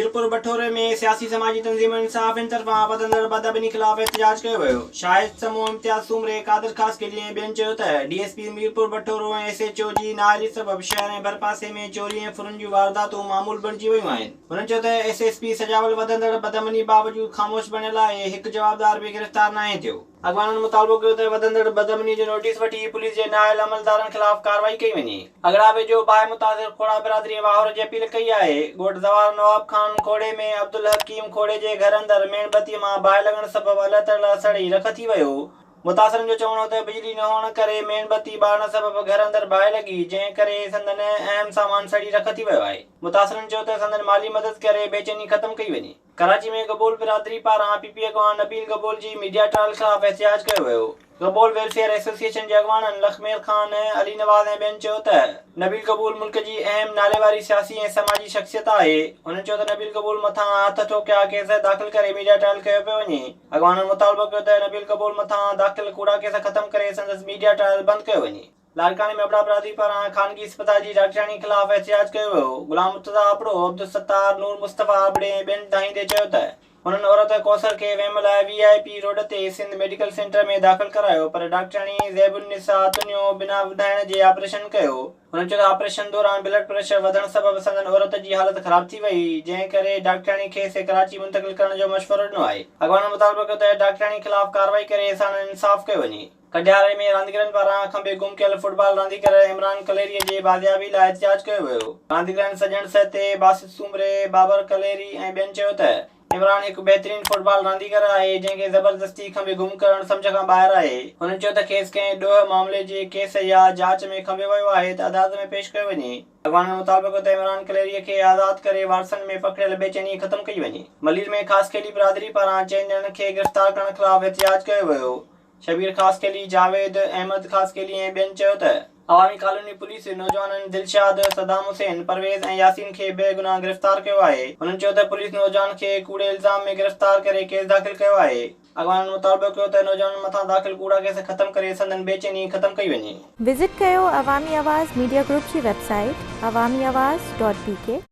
ميرپور بٺوري ۾ سياسي سماجي تنظيمن صحافين طرفان وڌندڙ بدامني خلاف احتجاج ڪيو ويو. شاهد سمون، امتياز سومري، قادر خاصخيلي ۽ ٻين چيو ته D S P Mirpur Bathoro ۽ S H O جي نااهلي سبب شهر ۽ ڀرپاسي ۾ چوري ۽ ڦرن جون وارداتون معمول بڻجي ويون آهن. هنن چيو ته ايس ايس پي سجاول وڌندڙ بدامني باوجود خاموش بڻيل آهي، هڪ جوابدار به گرفتار ناهي ٿيو. اڳواڻن مطالبو ڪيو ته وڌندڙ بدامني جو نوٽيس وٺي پوليس جي نااهل عملدارن خلاف ڪارروائي ڪئي وڃي. اڳڙا ويجهو باهه متاثر کوڙا برادري واهور جي اپيل ڪئي آهي. ڳوٺ زوار نواب خان کوڙي ۾ عبدالحڪيم کوڙي جي گهر اندر ميڻ بتي مان باهه لڳڻ سبب الهه ترلهه سڙي رک ٿي ويو. متاثرن جو چوڻ هو ته بجلي نه هئڻ ڪري ميڻ بتي ٻارڻ سبب گهر اندر باهه لڳي، جنهن ڪري سندن اهم سامان سڙي رک ٿي ويو آهي. متاثرن چيو ته سندن مالي مدد ڪري بيچيني ختم ڪئي وڃي. ڪراچي ۾ گبول برادري پاران پي پي اڳواڻ نبيل گبول جي ميڊيا ٽرائل خلاف احتجاج ڪيو ويو. گبول ويلفيئر ايسوسيئيشن جي اڳواڻن لکمير خان، علي نواز ۽ ٻين چيو ته نبيل گبول ملڪ جي اهم ناليواري سياسي ۽ سماجي شخصيت آهي. هنن چيو ته نبيل گبول مٿان هٿ ٺوڪيا ڪيس داخل ڪري ميڊيا ٽرائل ڪيو پيو وڃي. اڳواڻن مطالبو ڪيو ته نبيل گبول مٿان داخل ڪوڙا ڪيس ختم ڪري سندس ميڊيا ٽرائل بند ڪيو وڃي. لاڙڪاڻي ۾ ابڙا برادري پاران خانگي اسپتال جي ڊاڪٽرياڻي خلاف احتجاج ڪيو ويو، غلام مرتضيٰ ابڙو، عبدالستار، نور مصطفيٰ ابڙي ۽ ٻين دانهيندي چيو ته هنن عورت ڪوثر کي ويم لاء وي آء پي روڊ تي سنڌ ميڊيڪل سينٽر ۾ داخل ڪرايو پر ڊاڪٽرياڻي زيب النساء تنيو بنا ٻڌائڻ جي آپريشن ڪيو. هنن چيو ته آپريشن دوران بلڊ پريشر وڌڻ سبب سندن عورت جي حالت خراب ٿي وئي، جنهن ڪري ڊاڪٽرياڻي کيس ڪراچي منتقل ڪرڻ جو مشورو ڏنو آهي. اڳواڻن مطالبو ڪيو ته ڊاڪٽرياڻي خلاف ڪارروائي ڪري ساڻن انصاف ڪيو وڃي. ڪنڊياري ۾ رانديگرن پاران کنڀي گم ڪيل فٽبال رانديگر عمران ڪليري جي بازيابي لاء احتجاج ڪيو ويو. رانديگرن سڄڻ سهتي، باسط سومري، بابر ڪليري ۽ ٻين چيو ته عمران هڪ بهترين فٽبال رانديگر آهي جنهن کي زبردستي کنڀي گم ڪرڻ سمجهه کان ٻاهر آهي. هنن چيو ته کيس ڪنهن ڏوهه معاملي جي ڪيس يا جاچ ۾ کنڀيو ويو آهي ته عدالت ۾ پيش ڪيو وڃي. اڳواڻن مطالبو ڪيو ته عمران ڪليري کي آزاد ڪري وارثن ۾ پکڙيل بيچيني ختم ڪئي وڃي. ملير ۾ خاصخيلي برادري پاران چئن ڄڻن کي گرفتار ڪرڻ خلاف احتجاج ڪيو ويو. شبير خاصخيلي، جاويد احمد خاصخيلي ۽ ٻين چيو ته عوامي ڪالوني پوليس نوجوانن دلشاد، صدام حسين، پرويز ۽ ياسين کي بي گناهه گرفتار ڪيو آهي. هنن چيو ته پوليس نوجوان کي ڪوڙي الزام ۾ گرفتار ڪري ڪيس داخل ڪيو آهي. اڳواڻن مطالبو ڪيو ته نوجوانن مٿان داخل ڪوڙا ڪيس ختم ڪري سندن بيچيني ختم ڪئي وڃي. وزٽ ڪيو عوامي آواز ميڊيا گروپ جي website Awami Awaz dot P K.